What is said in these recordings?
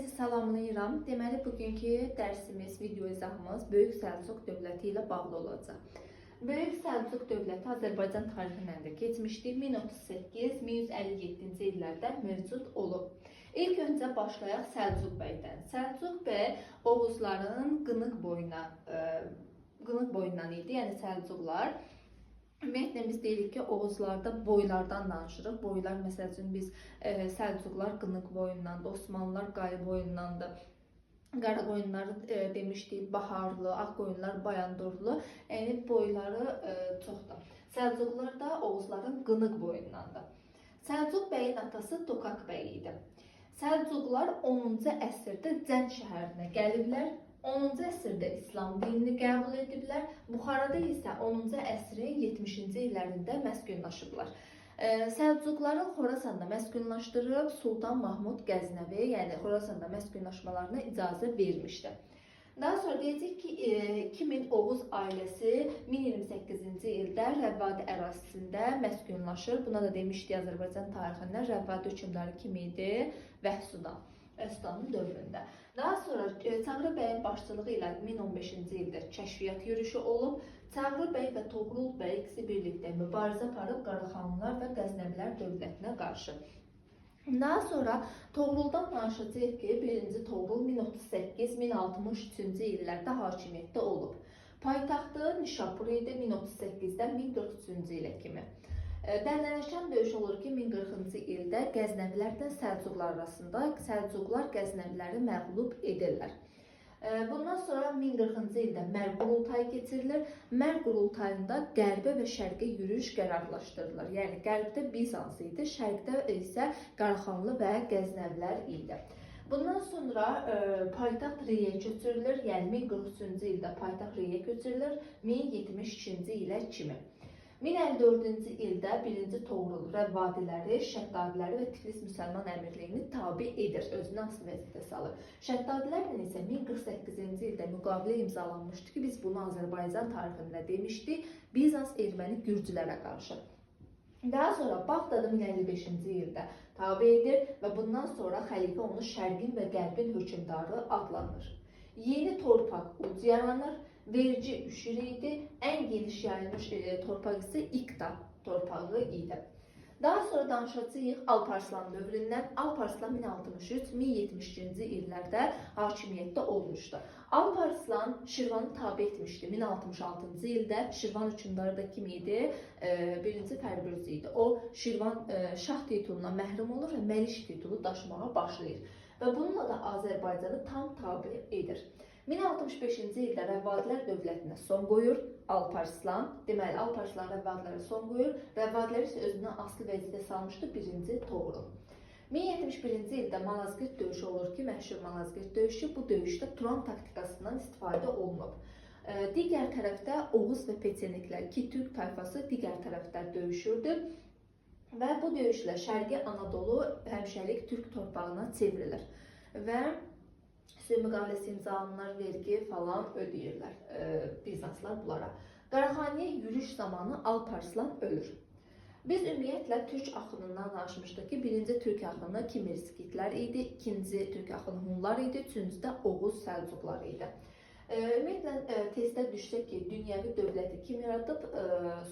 kəsi salamlayıram. Deməli, bugünkü dərsimiz, video izahımız Böyük Səlcuq dövləti ilə bağlı olacaq. Böyük Səlcuq dövləti Azərbaycan tarixi ilə də keçmişdi. 1038-1157-ci illərdə mövcud olub. İlk öncə başlayaq Səlcuq bəydən. Səlcuq bəy Oğuzların Qınıq boyundan idi, yəni Səlcuqlar. Ümumiyyətlə biz deyirik ki, Oğuzlarda boylardan danışırıq. Boylar, məsəl üçün biz Səlcuqlar Qınıq boyundandır, Osmanlılar Qayı boyundandır. Qaraqoyunları demişdik, Baharlı, Ağqoyunlar Bayandurlu. Yəni boyları çoxdur. Səlcuqlar da Oğuzların Qınıq boyundandır. Səlcuq bəyin atası Tokak bəy idi. Səlcuqlar 10-cu əsrdə Cənd şəhərinə gəliblər. 10-cu əsrdə İslam dinini qəbul ediblər. Buxarada isə 10-cu əsrin 70-ci illərində məskunlaşıblar. Səlcuqların Xorasanda məskunlaşdırıb Sultan Mahmud Qəznəvi, yəni Xorasanda məskunlaşmalarına icazə vermişdi. Daha sonra deyəcək ki, 2000 Oğuz ailəsi 1028-ci ildə Rəvadi ərazisində məskunlaşır. Buna da demişdik Azərbaycan tarixində Rəvadi hökmdarı kim idi? Vəhsudan. Vəhsudanın dövründə. Daha sonra Çağrı bəyin başçılığı ilə 1015-ci ildə kəşfiyyat yürüşü olub. Çağrı bəy və Toğrul bəy ikisi birlikdə mübarizə aparıb Qaraxanlılar və Qəznəvilər dövlətinə qarşı. Daha sonra Toğruldan danışacağıq ki, 1-ci Toğrul 1038-1063-cü illərdə hakimiyyətdə olub. Paytaxtı Nişapur idi 1038-dən 1043-cü ilə kimi. Dərdələşən döyüş olur ki, 1040-cı ildə Qəznəvilərlə Səlcuqlar arasında Səlcuqlar Qəznəviləri məğlub edirlər. Bundan sonra 1040-cı ildə Mərv qurultayı keçirilir. Mərv qurultayında qərbə və şərqə yürüş qərarlaşdırılır. Yəni qərbdə Bizans idi, şərqdə isə Qaraxanlı və Qəznəvilər idi. Bundan sonra paytaxt Reyə köçürülür. Yəni 1043-cü ildə paytaxt Reyə köçürülür 1072-ci ilə kimi. 1054-cü ildə 1-ci Toğrul Rəvadiləri, Şəddadiləri və Tiflis Müsəlman Əmirliyini tabe edir, özünü asılı vəziyyətə salır. Şəddadilərlə isə 1048-ci ildə müqavilə imzalanmışdı ki, biz bunu Azərbaycan tarixində demişdik, Bizans erməni gürcülərə qarşı. Daha sonra Bağdadı 1055-ci ildə tabe edir və bundan sonra xəlifə onu Şərqin və Qərbin hökmdarı adlanır. Yeni torpaq uc yaranır. Vergi üşür idi. Ən geniş yayılmış torpaq isə İqta torpağı idi. Daha sonra danışacağıq Alparslan dövründən. Alparslan 1063-1072-ci illərdə hakimiyyətdə olmuşdu. Alparslan Şirvanı tabe etmişdi 1066-cı ildə. Şirvan hökmdarı da kim idi? Birinci Fərbürcü idi. O Şirvan şah titulundan məhrum olur və Məlik titulu daşımağa başlayır. Və bununla da Azərbaycanı tam tabe edir. 1065-ci ildə Rəvadilər dövlətinə son qoyur Alparslan. Deməli, Alparslan Rəvadilərə son qoyur. Rəvadilər isə özündən asılı vəziyyətə salmışdı 1-ci Toğrul. 1071-ci ildə Malazgirt döyüşü olur ki, məşhur Malazgirt döyüşü. Bu döyüşdə Turan taktikasından istifadə olunub. Digər tərəfdə Oğuz və Peçeniklər, iki türk tayfası digər tərəfdə döyüşürdü. Və bu döyüşlə Şərqi Anadolu həmişəlik türk torpağına çevrilir. Və sülh müqaviləsi imzalanır, vergi falan ödəyirlər Bizanslar bunlara. Qaraxaniyə yürüş zamanı Alparslan ölür. Biz ümumiyyətlə türk axınından danışmışdıq ki, birinci türk axını Kimir skitlər idi, ikinci türk axını Hunlar idi, üçüncü də Oğuz Səlcuqlar idi. Ümumiyyətlə testə düşsə ki, dünyəvi dövləti kim yaradıb?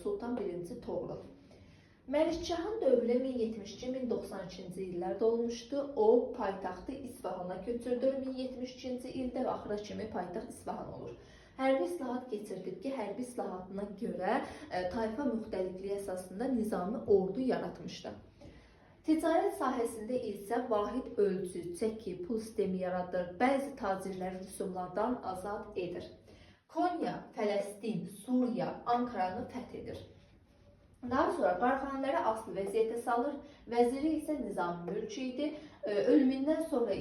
Sultan I Toğrul. Məlikşahın dövrü 1072-1092-ci illərdə olmuşdu. O paytaxtı İsfahana köçürdür 1072-ci ildə və axıra kimi paytaxt İsfahan olur. Hərbi islahat keçirdib ki, hərbi islahatına görə tayfa müxtəlifliyi əsasında nizami ordu yaratmışdı. Ticarət sahəsində isə vahid ölçü, çəki, pul sistemi yaradır. Bəzi tacirləri rüsumlardan azad edir. Konya, Fələstin, Suriya, Ankaranı fəth edir. Daha sonra Qaraxaniləri asılı vəziyyətə salır. Vəziri isə Nizami Mülk idi. Ölümündən sonra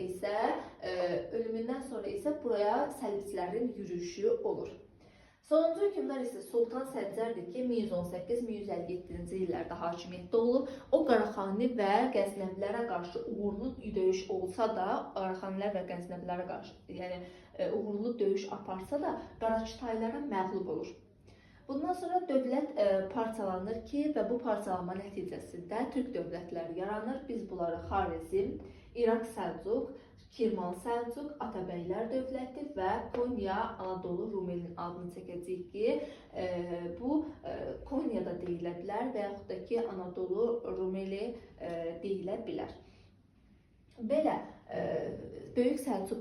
isə buraya səlibçilərin yürüşü olur. Sonuncu hökmdar isə Sultan Səncərdir ki, 1118-1157-ci illərdə hakimiyyətdə olub. O Qaraxani və Qəznəvilərə qarşı uğurlu döyüş olsa da, Qaraxanilər və Qəznəvilərə qarşı, yəni uğurlu döyüş aparsa da, Qaraçıtaylara məğlub olur. Bundan sonra dövlət parçalanır ki, və bu parçalanma nəticəsində türk dövlətləri yaranır. Biz bunları Xarezm, İraq Səlcuq, Kirman Səlcuq, Atabəylər dövləti və Konya Anadolu Rumelinin adını çəkəcəyik ki, bu Konyada deyilə bilər və yaxud da ki, Anadolu Rumeli deyilə bilər. Belə, Böyük Səlcuq